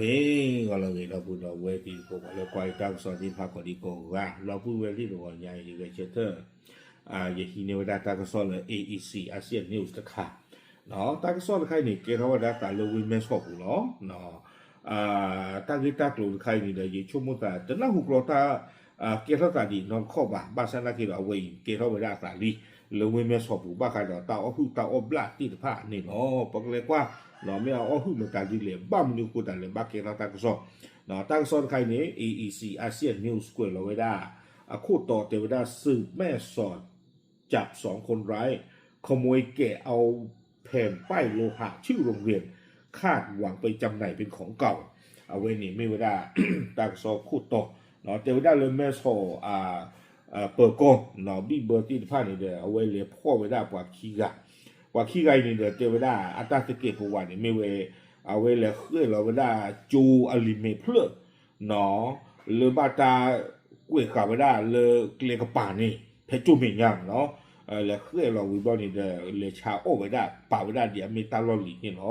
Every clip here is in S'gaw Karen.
ဂီၤလၢအဂ့ၤ ဂီၤလၢအဂ့ၤ ဒီပုၢ်ဒီဝဲၢ်တံၤသကိး ပှၤလၢကွၢ်ယတၢ်ကစီၣ်သ့ၣ်တဖၣ်ကိးဒံကိးဂၤ ဒီပုၢ်ဝဲၢ်သ့ၣ်တဂီၤညါအံၤ ယဂဲၤဆၢထၢၣ် ယဟံးန့ၢ်ဝဲဒၣ်တၢ်ကစီၣ်လၢ A E C Asia News တခါ, တၢ်ကစီၣ်တခါအံၤန့ၣ် ကဲထီၣ်ဝဲဒၣ်သးလၢဝ့ၢ်မဲၢ်ဆီးပူၤလီၤ. တၢ်ဂ့ၢ်တၢ်ကျိၤတခါအံၤန့ၣ်ဒီး ယဆိကမိၣ်သး တနၢ်ဟူကျီတၢ် ကဲထီၣ်သးဒ်နီတခီၣ်ဘၣ်, ဘၣ်ဆၣ်သနာ်က့ဒီး အဝဲအံၤကဲထီၣ်ဝဲဒၣ်အသးလံ လၢဝ့ၢ်မဲၢ်ဆီးပူၤ ဘၣ်ဃးဒီးတၢ်အီၣ်ဟုၣ်တၢ်အီၣ်ဘျၣ်သ့ၣ်တဖၣ်န့ၣ်လီၤ. ပကလဲၤကွၢ် မ့ၢ်အအီၣ်ဟုၣ်မတၤဒ်လဲၣ် ဘၣ်မနုၤအဃိသတးလဲၣ် ဘၣ်ကဲထီၣ်တၢ်ကစီၣ်, တၢ်ကစီၣ်တခါအံၤန့ၣ် A E C Asia News ကွဲးလီၤဝဲဒၣ် အခိၣ်တီတဲဝဲဒၣ် စစ်မဲဆီးတပ်စခန်းคนร้าย ขโมยแกะเอาแผ่นป้ายโลหะชื่อโรงเรียน คาดหวังไปจำหน่ายเป็นของเก่า အဝဲန့ၣ်မ့ၢ်ဝဲဒၣ် တၢ်ကစီၣ်ခိၣ်တီ တဲဝဲဒၣ်လၢမဲၢ်ဆီး ပၢၤကီၢ် ဘံၣ်ဘၢသ့ၣ်တဖၣ်န့ၣ်ဒီး အဝဲလဲၤဖီၣ်ဝဲဒၣ်ပှၤခံဂၤ, ပှၤခံဂၤအံၤန့ၣ်ဒီး တဲဝဲဒၣ်အတၢ်သကဲးပဝးန့ၣ် မ့ၢ်ဝဲ အဝဲလဲၤဃဲၣ်လီၤဝဲဒၣ်ကၠိအလံာ်မဲာ်ဖျၢၣ် လၢဘၣ်တၢ်ကွဲးဃာ်ဝဲဒၣ်လၢကျဲကပၤန့ၣ် ဖဲကၠိမဲာ်ညါန့ၣ်လီၤ. လဲၤဃဲၣ်လီၤဝံၤဘျီန့ၣ်ဒီး လဲၤဆါအီၣ်ဝဲဒၣ် ပာ်ဝဲဒၣ်ဒ်အမ့ၢ်တၢ်လီၢ်လံၤန့ၣ်လီ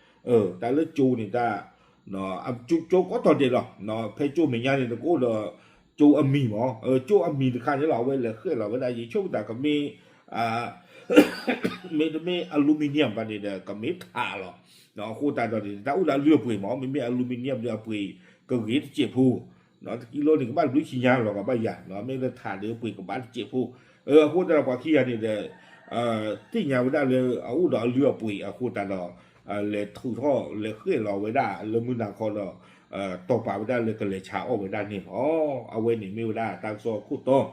ၤ. တၢ်လၢကၠိန့ၣ်တၢ် ကၠိကိးတီၤဒဲးလီၤ. ဖဲကၠိမဲာ်ညါန့ၣ် နကအိၣ်ဒီး ကၠိအမံၤမး ကၠိအမံၤတခါန့ၣ်လီၤ. အဝဲလဲၤဃဲၣ်လီၤဝဲဒၣ် ယဆိကမိၣ်သးကမ့ၢ် မ့တမ့ၢ် aluminium ဘၣ်န့ၣ်ဒီး ကမ့ၢ်ထးလီၤ. အဃိသတးဒီးန့ၣ် တၢ်အိၣ်ဒီးအလုၢ်အပှ့ၤမး မ့မ့ၢ် aluminium ဒီးအပှ့ၤကဂ့ၤတစဲးဖိ, တကံလိန့ၣ် ကဘၣ်တဘျုးဆံညါလီၤ ကဘၣ်ယၤ မ့ၢ်လၢထးဒီးပှ့ၤကဘၣ်တစဲးဖိ, အဃိသတးဒီးပှၤခံဂၤန့ၣ်ဒီး သ့ၣ်ညါဝဲဒၣ်လၢအအိၣ်ဒီးအလုၢ်အပှ့ၤအဃိသတးဒီး လဲၤထုးထီၣ်လဲၤဃဲၣ်လီၤဝဲဒၣ်လၢမုၢ်နၤခီဒီး တီၢ်ပာ်ဝဲဒၣ်လၢကလဲၤဆါအီၣ်ဝဲဒၣ်န့ၣ်လီၤ. အဝဲန့ၣ်မ့ၢ်ဝဲဒၣ်တၢ်ကစီၣ်ခိၣ်တီ,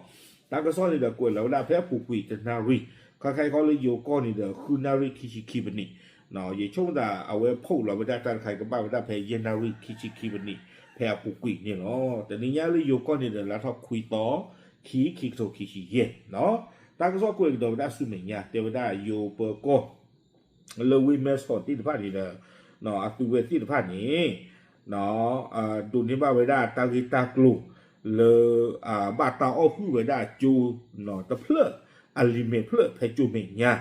တၢ်ကစီၣ်န့ၣ်ဒီးကွဲးလီၤဝဲဒၣ်ဖဲအပူၤကွံာ်တနၣ်ရံၣ်, ခါခဲအံၤခီလၢယိၤကီၢ်န့ၣ်ဒီး ဃုနၣ်ရံၣ်ခံဆံခံပနံး, ယဆိကမိၣ်သးအဝဲဖီၣ်လီၤဝဲဒၣ်တၢ်တခါအံၤကဘၣ်ဝဲဒၣ်ဖဲယဲၢ်နၣ်ရံၣ်ခံဆံခံပနံး ဖဲအပူၤကွံာ်န့ၣ်လီၤ. တနံၤညါလၢယိၤကီၢ်န့ၣ်ဒီး လါထီၣ်ခွံသီ ခံ ခံကထိခံဆံယဲၢ်, တၢ်ကစီၣ်ကွဲးကဒီးဝဲဒၣ်ဆူမဲာ်ညါ တဲဝဲဒၣ်ယိၤပၢၤကီၢ် လၢဝ့ၢ်မဲၢ်ဆီးသ့ၣ်တဖၣ်န့ၣ်ဒီး အသုဝဲသ့ၣ်တဖၣ်န့ၣ် ဒိးန့ၢ်ဘၣ်ဝဲဒၣ်တၢ်ဂ့ၢ်တၢ်ကျိၤလၢ ဘၣ်တၢ်အီၣ်ဟုၣ်ဝဲဒၣ်ကၠိတဖျၢၣ် အလံာ်မဲာ်ဖျၢၣ်ဖဲကၠိမဲာ်ညါ,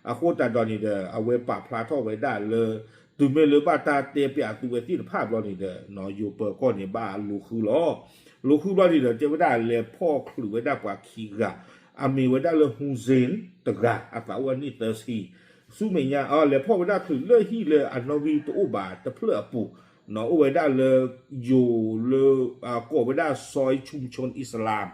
အဃိသတးဒီးန့ၣ်ဒီး အဝဲပာ်ဖျါထီၣ်ဝဲဒၣ်လၢ တုၤမ့ၢ်လၢဘၣ်တၢ်တဲပျးအသုဝဲသ့ၣ်တဖၣ်ဘျီန့ၣ်ဒီး ယိၤပၢၤကီၢ်န့ၣ် ဘၣ်လူၤဃုလီၤ. လူၤဃုဘျီန့ၣ်ဒီး တဲဝဲဒၣ်လဲၤဖီၣ်ချုးဝဲဒၣ်ပှၤခံဂၤ, အမ့ၢ်ဝဲဒၣ်လၢ Hussein တဂၤ အသးအိၣ်အနံၣ်သၢဆံ, ဆူမဲာ်ညါ လဲၤဖီၣ်ဝဲဒၣ်ချုးလၢဟံၣ်လၢအနီၣ်ဂံၢ်တအိၣ်ဘၣ်တဖျၢၣ်အပူၤ, အိၣ်ဝဲဒၣ်လၢ ယိၤလၢ ကိးဝဲဒၣ် ซอยชุมชนอิสลาม,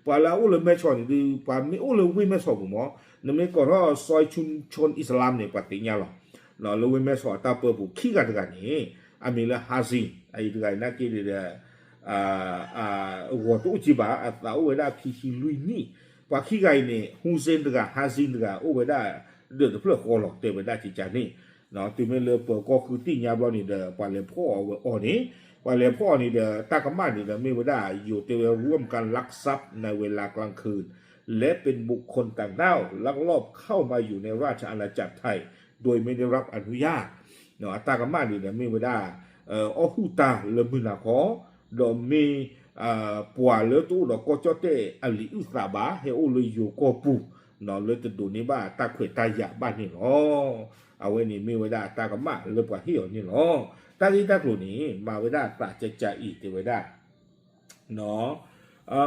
ပှၤလၢအအိၣ်လၢမဲၢ်ဆီးန့ၣ်ဒုး ပှၤမ့ၢ်အိၣ်လၢဝ့ၢ်မဲၢ်ဆီးပူၤမး နမ့ၢ်ကိးထီၣ် ซอยชุมชนอิสลาม န့ၣ် ပှၤသ့ၣ်ညါလီၤ. လၢဝ့ၢ်မဲၢ်ဆီးအတၢ်ပၢပူၤခံဂၤတဂၤန့ၣ် အမံၤလၢ Hazin အအံၤတဂၤအံၤနာ်က့န့ၣ်ဒီး ဂီၤတအိၣ်က့ဘၣ် အသးအိၣ်ဝဲဒၣ်ခံဆံလွံၢ်နံၣ်, ပှၤခံဂၤအံၤန့ၣ် Hussein တဂၤ Hazin တဂၤ အိၣ်ဝဲဒၣ် ဒၢးတဖျၢၣ်ဃီလီၤ တဲဝဲဒၣ်ကကန့ၣ်, တုၤမ့ၢ်လၢပၢၤကီၢ်ဃုသ့ၣ်ညါဘျီန့ၣ်ဒီး ပှၤလဲၤဖီၣ်အီၤဝဲအီၤန့ၣ်, ပှၤလဲၤဖီၣ်အီၤန့ၣ်ဒီး တၢ်ကမၣ်န့ၣ်ဒီး မ့ၢ်ဝဲဒၣ် ယိၤတဲဝဲ ร่วมกันลักทรัพย์ในเวลากลางคืน และเป็นบุคคลต่างด้าวลักลอบเข้ามาอยู่ในราชอาณาจักรไทย โดยไม่ได้รับอนุญาต အတၢ်ကမၣ်န့ၣ်ဒီး မ့ၢ်ဝဲဒၣ် အီၣ်ဟုၣ်တၢ်လၢမုၢ်နၤခီ, ဒီးမ့ၢ် ပှၤလၢတအိၣ်ဒီးကီၢ်ကၠီၣ်တဲၣ်အလံာ်အုၣ်သးဘၣ် ဟဲအိၣ်လၢယိၤကီၢ်ပူၤ, လၢတဒိးန့ၢ်ဘၣ်တၢ်ခွဲးတၢ်ယာ်ဘၣ်န့ၣ်လီၤ. အဝဲန့ၣ်မ့ၢ်ဝဲဒၣ်တၢ်ကမၣ်လၢပှၤဟ့ၣ်အီၤန့ၣ်လီၤ. တၢ်ဂ့ၢ်တၢ်ကျိၤန့ၣ် မၤဝဲဒၣ်သးကကအံၤတဲဝဲဒၣ်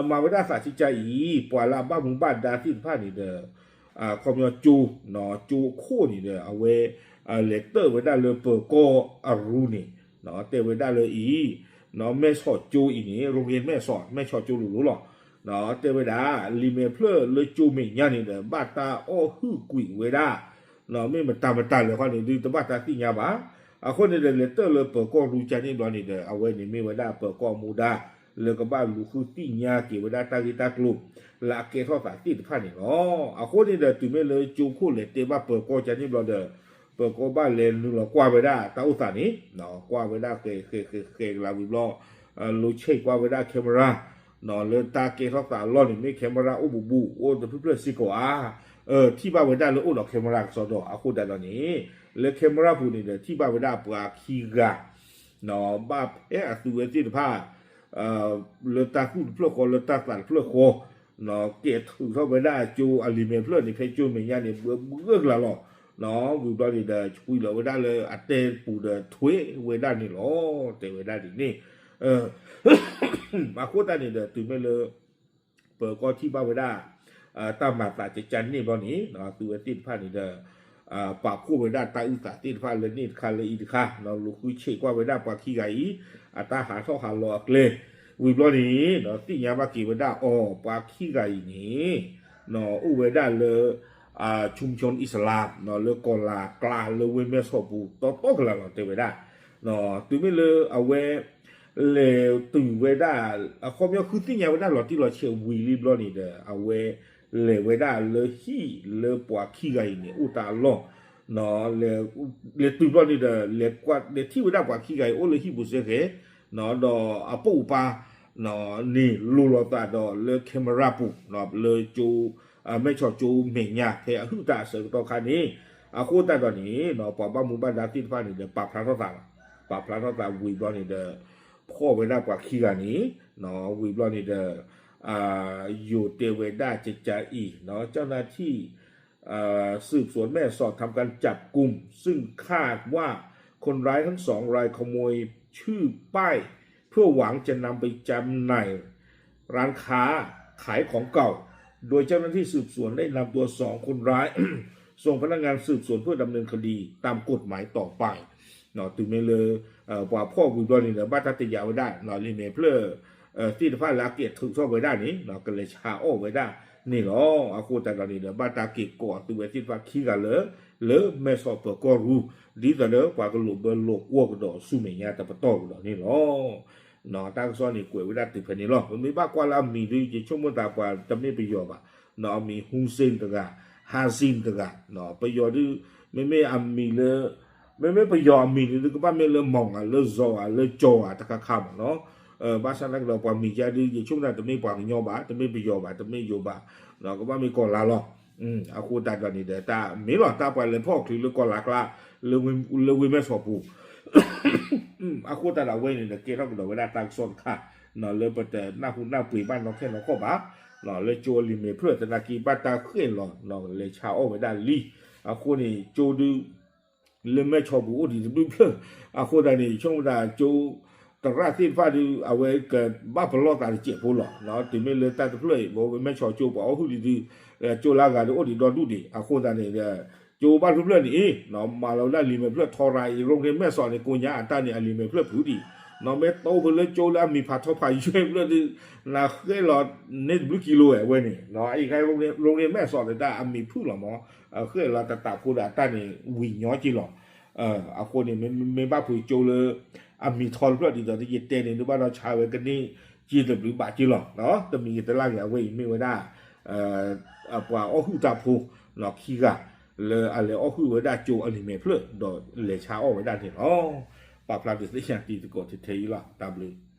မၤဝဲဒၣ်သးကကအံၤ ပှၤလၢအဘၣ်မူဘၣ်ဒါသ့ၣ်တဖၣ်န့ၣ်ဒီး ခီပညီကၠိ, ကၠိအခိၣ်န့ၣ်ဒီး အဝဲ လဲၤတၢၢ်ဝဲဒၣ်လၢပၢၤကီၢ်အရူန့ၣ် တဲဝဲဒၣ်လၢအံၤ မဲၢ်ဆီးကၠိအံၤန့ၣ် ရိၣ်ဂ့ၤမဲၢ်ဆီး မဲၢ်ဆီးကၠိလိၤလိၤလီၤ. တဲဝဲဒၣ် လံာ်မဲာ်ဖျၢၣ်လၢကၠိမဲာ်ညါန့ၣ်ဒီး ဘၣ်တၢ်အီၣ်ဟုၣ်ကွံာ်ဝဲဒၣ် မ့ၢ်မတၤမတၤလဲၣ်ခီန့ၣ် ဒုးတဘၣ်တၢ်သ့ၣ်ညါဘၣ်. အဃိန့ၣ်ဒီး လဲၤတၢၢ်လၢပၢၤကီၢ်ရူကန့ၣ်ဘျီန့ၣ်ဒီး အဝဲန့ၣ်မ့ၢ်ဝဲဒၣ်ပၢၤကီၢ်မူဒါ လၢကဘၣ်လူၤဃုသ့ၣ်ညါက့ၤဝဲဒၣ်တၢ်ဂ့ၢ်တၢ်ကျိၤ လၢအကဲထီၣ်သးသ့ၣ်တဖၣ်န့ၣ်လီၤ. အဃိန့ၣ်ဒီး တုၤမ့ၢ်လၢကၠိခိၣ်လဲၤတဲဘၣ်ပၢၤကီၢ်ကန့ၣ်ဘျီဒီး ပၢၤကီၢ်ဘၣ်လဲၤနုာ်လီၤကွၢ်ဝဲဒၣ်တၢ်အိၣ်သးန့ၣ် ကွၢ်ဝဲဒၣ်ဃဲးဃဲးဃဲးဃဲးကလၤဝံၤဘျီ လိဆဲးကွၢ်ဝဲဒၣ် camera လၢတၢ်ကဲထီၣ်သးအလီၢ်န့ၣ် မ့ၢ် camera အိၣ်ဘူးဘူး အိၣ်တဖျၢၣ်ဖျၢၣ်စ့ၢ်ကီးဧါ. ထံၣ်ဘၣ်ဝဲဒၣ်လၢအိၣ်ဒီး camera ကစီဒီ အဃိသတးဒီးန့ၣ် လၢ camera ပူၤန့ၣ်ဒီး ထံၣ်ဘၣ်ဝဲဒၣ်ပှၤခံဂၤ ဘၣ်ဖဲအသုဝဲသ့ၣ်တဖၣ် လၢတၢ်သူၣ်တဖျၢၣ်ဃီလၢတၢ်သးတဖျၢၣ်ဃီ ကဲထုးထီၣ်ဝဲဒၣ်ကၠိအလံာ်မဲာ်ဖျၢၣ်န့ၣ် ဖဲကၠိမဲာ်ညါန့ၣ် ဘှဲဘှဲကလၤလီၤ. ဝံၤဘျီန့ၣ်ဒီး ကွံာ်လီၤဝဲဒၣ်လၢအတဲပူၤဒီးထွဲဝဲဒၣ်န့ၣ်လီၤ. တဲဝဲဒၣ်ဒ်န့ၣ် အဃိသတးန့ၣ်ဒီး တုၤမ့ၢ်လၢ ပၢၤကီၢ်ထံၣ်ဘၣ်ဝဲဒၣ် တၢ်မၤသးကကန့ၣ်ဘျီန့ၣ် သုဝဲသ့ၣ်တဖၣ်န့ၣ်ဒီး ပာ်ဖှိၣ်ဝဲဒၣ်တၢ်အုၣ်သးသ့ၣ်တဖၣ်လၢန့ၣ်တခါလၢအံၤတခါ လူၤဃုဆဲးကွၢ်ဝဲဒၣ်ပှၤခံဂၤအံၤ အတၢ်ဟးထီၣ်ဟးလီၤအကျဲ ဝံၤဘျီန့ၣ် သ့ၣ်ညါဘၣ်က့ၤဝဲဒၣ်အီၤ ပှၤခံဂၤအံၤန့ၣ် အိၣ်ဝဲဒၣ်လၢ ชุมชนอิสลาม လၢကီၢ်လၤကျါလၢဝ့ၢ်မဲၢ်ဆီးပူၤ တီတီကလးလီၤ တဲဝဲဒၣ် တုၤမ့ၢ်လၢအဝဲ လဲၤတုၤဝဲဒၣ် အခီပညီဃုသ့ၣ်ညါဝဲဒၣ်လီၤတံၢ်လီၤဆဲးဝံၤလံဘျီန့ၣ်ဒီး အဝဲလဲၤဝဲဒၣ်လၢဟံၣ်လၢပှၤခံဂၤအံၤန့ၣ် အိၣ်တၢ်အလီၢ် လဲၤတုၤဘျီန့ၣ်ဒီး လဲၤထံၣ်ဝဲဒၣ်ပှၤခံဂၤအံၤအိၣ်လၢဟံၣ်ပူၤစ့ၢ်ကီး ဒီးအပိာ်အပၢ်န့ၣ် လိၤလိာ်သးဒီးလၢ camera ပူၤ လၢကၠိ မဲၢ်ဆီးကၠိမဲာ်ညါ ဖဲအဟုၣ်တၢ်အဆၢကတီၢ်ခါန့ၣ် အဃိသတးဒီးန့ၣ် ပှၤဘၣ်မူဘၣ်ဒါသ့ၣ်တဖၣ်န့ၣ်ဒီး ပာ်ဖျါထီၣ်သးလီၤ. ပာ်ဖျါထီၣ်သးဝံၤဘျီန့ၣ်ဒီး ဖီၣ်ဝဲဒၣ်ပှၤခံဂၤန့ၣ် ဝံၤဘျီန့ၣ်ဒီး ယိၤတဲဝဲဒၣ်ကကးအံၤ เจ้าหน้าที่ สืบสวนแม่สอดทำการจับกุม ซึ่งคาดว่าคนร้ายทั้งสองรายขโมยชื่อป้ายเพื่อหวังจะนำไปจำหน่ายร้านค้าขายของเก่า โดยเจ้าหน้าที่สืบสวนได้นำตัวสองคนร้าย ส่งพนักงานสืบสวนเพื่อดำเนินคดีตามกฎหมายต่อไป တုၤမ့ၢ်လၢ ပှၤဖီၣ်ဝံၤဘျီန့ၣ်ဒီး ဘၣ်တၢ်တယာ်ဝဲဒၣ် လံာ်မဲာ်ဖျၢၣ် သ့ၣ်တဖၣ်လၢအကဲးထုးထီၣ်ဝဲဒၣ်န့ၣ် ကလဲၤဆါအီၣ်ဝဲဒၣ်န့ၣ်လီၤ. အဃိသတးဒီးန့ၣ်ဒီး ဘၣ်တၢ်က့ၤကိးအသုဝဲသ့ၣ်တဖၣ်ခံဂၤလၢ လၢမဲၢ်ဆီးပၢၤကီၢ်ရူၢ် ဒ်သိးဒီးပှၤကလိာ်ဘၢလိာ်ကွီၢ်ကဒီးဆူမဲာ်ညါတပတီၢ်ကဒီးန့ၣ်လီၤ. တၢ်ကစီၣ်န့ၣ်ကွဲးဝဲဒၣ်တုၤဖဲန့ၣ်လီၤ. ပမ့ၢ်ဘၣ်ကွၢ်လၢအမံၤဒ် ယဆိကမိၣ်သးပှၤတမ့ၢ်ပယီၤဘၣ်, အမံၤ Hussein တဂၤ, Hassan တဂၤ, ပယီၤဒ် မ့မ့ၢ်အမံၤလၢ မ့မ့ၢ်ပယီၤအမံၤန့ၣ်ဒ် ကဘၣ်မ့ၢ်လၢ မီၢ် ဧါ လၢ ဇော် ဧါ လၢ ကျော် ဧါ တခါခါမးနီၤ. ဘၣ်ဆၣ်သနာ်က့ဒီး ပှၤမံၤကါဒ် ယဆိကမိၣ်သးတမ့ၢ်ပှၤကညီဘၣ်, တမ့ၢ်ပယီၤဘၣ်, တမ့ၢ်ယိၤဘၣ်, ကဘၣ်မ့ၢ်ကီၢ်လၤလီၤ. အဃိသတးဒီးန့ၣ်ဒီး တၢ်မ့ၢ်လီၤ တၢ်ပှၤလဲၤဖီၣ်ချုးလၢကီၢ်လၤကျါ လၢဝ့ၢ်မဲၢ်ဆီးပူၤ အဃိသတးဒီးအဝဲန့ၣ်ဒီး ကဲထီၣ်ကဒီးဝဲဒၣ်တၢ်ကစီၣ်တခါ လၢပတနၢ်ဟူနၢ်ပှ့ၤဘၣ်နီတခါနီတခါဘၣ်, လၢကၠိအလံာ်မဲာ်ဖျၢၣ်သနာ်က့ ဘၣ်တၢ်ဃဲၣ်လီၤ လဲၤဆါအီၣ်ဝဲဒၣ်လံ. အဃိန့ၣ် ကၠိဒု လၢမဲၢ်ဆီးပူၤအိၣ်ဒံးတဘျုးဖျၢၣ်, အဃိသတးန့ၣ် ယဆိကမိၣ်သးကၠိ သရၣ်သ့ၣ်တဖၣ်ဒု အဝဲကဘၣ်ပလီၢ်သးတစဲးဖိလီၤ. တုၤမ့ၢ်လၢတၢ်တဖျၢၣ်အံၤ ပဝဲမဲၢ်ဆီးကၠိပှၤအီၣ်ဟုၣ်လံဒု ကၠိလၢအဂၤဒုအိၣ်ဒံးဒီဒူၣ်ဒံး, အဃိသတးန့ၣ် ကၠိဘၣ်တဖျၢၣ်န့ၣ်အံၤ မၤလီၤဝဲဒၣ်လံာ်မဲာ်ဖျၢၣ်ထီရၤအံၤ ရိၣ်န့ၢ်မဲၢ်ဆီးန့ၣ် ကိးညါအတၢ်န့ၣ် အလံာ်မဲာ်ဖျၢၣ်ဖုးဒံး, မ့ၢ်တိၢ်ဖဲလၢကၠိလၢအမံၤဖးထီဖးယွဲၢ်ဖျၢၣ်ဒု နဃဲၣ်လီၤန့ၢ်တဘျုးကံလိဝဲန့ၣ်, အံၤခါ ရိၣ်န့ၢ်မဲၢ်ဆီးန့ၣ် တၢ်အမံၤဖုၣ်လီၤမး, ဃဲၣ်လီၤတတးဖိဒီးအတၢ်န့ၣ် ဝံၤညီက့လီၤ. အဃိန့ၣ် မ့ၢ်ဘၣ်ဖုးကၠိလၢ အမံၤထီတဖျၢၣ်ဒ်သိးယတဲန့ၣ် ဒုဘၣ်ဒီးဆါဝဲကန့ၢ်က့တဘျုးဘၣ်က့လီၤ. တမံၤကတလၢ်ဂ့ၤ အဝဲအံၤမ့ၢ်ဝဲဒၣ် ပှၤအီၣ်ဟုၣ်တၢ်ဖိ ခံဂၤ လၢအလဲၤအီၣ်ဟုၣ်ဝဲဒၣ်ကၠိအလံာ်မဲာ်ဖျၢၣ် ဒီးလဲၤဆါအီၣ်ဝဲဒၣ်န့ၣ်လီၤ. ပာ်ဖျါဒုးသ့ၣ်ညါတံၤသကိးထဲထဲအံၤလီၤ. တၢ်ဘျုး